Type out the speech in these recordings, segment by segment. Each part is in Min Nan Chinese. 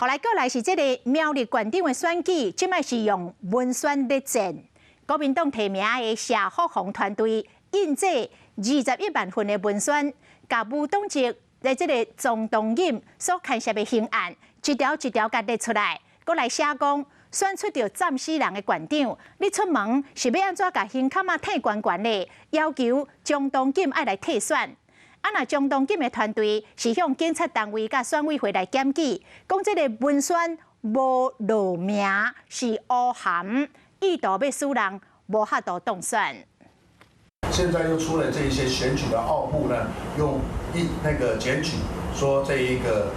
來過來是這個苗栗縣長的選舉，這擺是用文宣咧戰。國民黨提名的謝福弘團隊印製21萬份的文宣，共無黨籍的這個莊東錦所牽涉的刑案，一條一條共列出來，閣來寫講選出著斬死人的縣長，你出門是欲按怎共胸坎仔挺懸懸的？要求莊東錦愛來退選。啊，若莊東錦的團隊是向檢察單位佮選委會來檢舉，講這個文宣無露名，是烏函，意圖欲使人無法度當選。現在又出了這一些選舉的奧步呢，用一那個檢舉說這一個，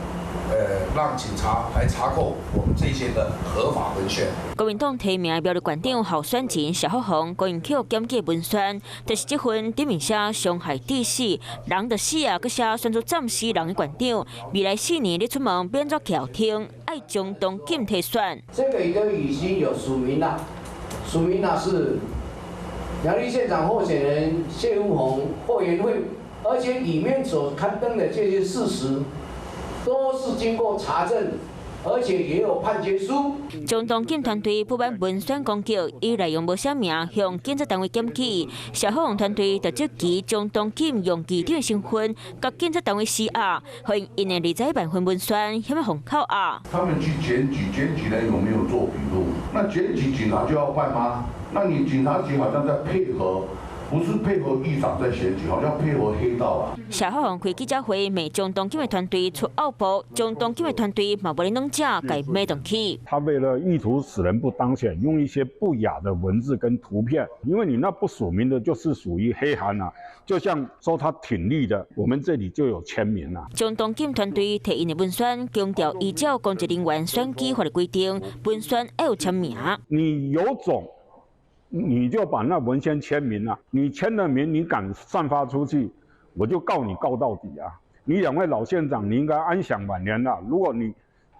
讓警察來查扣我們這些的合法文宣。國民黨提名的苗栗縣長候選人謝福弘，公然去檢舉文宣，就是這份頂面寫傷害致死，人就死啊，閣寫選出斬死人的縣長，未來4年你出門欲按怎徛挺，愛莊東錦退選。這個都已經有署名啦，署名啦是苗栗縣長候選人謝福弘後援會，而且裡面所刊登的這些事實，都是經過查證，而且也有判決書。莊東錦團隊不滿文宣攻擊，以內容無寫名向檢察單位檢舉。謝福弘團隊就質疑莊東錦用議長身份，共檢察單位施壓，予𪜶印的21萬份文宣，予扣押。他們去檢舉，檢舉人有沒有做筆錄？那檢舉警察就要辦嗎？那你警察局好像在配合。不是配合議長在選舉，好像配合黑道啊。謝福弘開記者會，罵莊東錦的團隊出奧步，莊東錦的團隊嘛無咧軟食，共罵轉去。他為了意圖使人不當選，用一些不雅的文字跟圖片，因為你那不署名的，就是屬於黑函啦。就像說他挺綠的，我們這裡就有簽名啦。莊東錦團隊提𪜶的文宣，強調依照公職人員選舉法的規定，文宣要有簽名。你有種，你就把那文宣簽名了，你簽了名，你敢散發出去，我就告你告到底啊！你兩位老縣長，你應該安享晚年了。如果你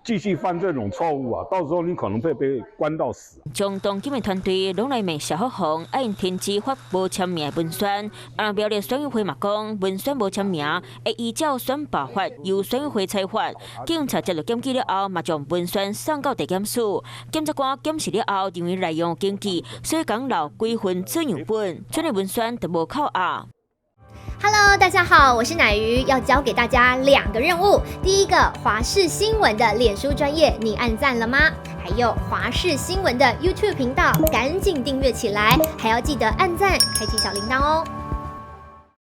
繼續犯這種錯誤啊，到時候你可能會被關到死。莊東錦的團隊攏來罵謝福弘，愛𪜶停止發無簽名的文宣。啊，苗栗選委會嘛講，文宣無簽名，會依照選罷法由選委會裁罰。警察接到檢舉了後，嘛將文宣送到地檢署，檢察官檢視了後，認為內容有根據，所以講留幾份紙樣本，這個文宣就無扣押。 Hello，大家好，我是奶魚，要交給大家兩個任務。第一個，華視新聞的臉書專頁，你按讚了嗎？還有華視新聞的 YouTube 頻道，趕緊訂閱起來，還要記得按讚，開啟小鈴鐺哦。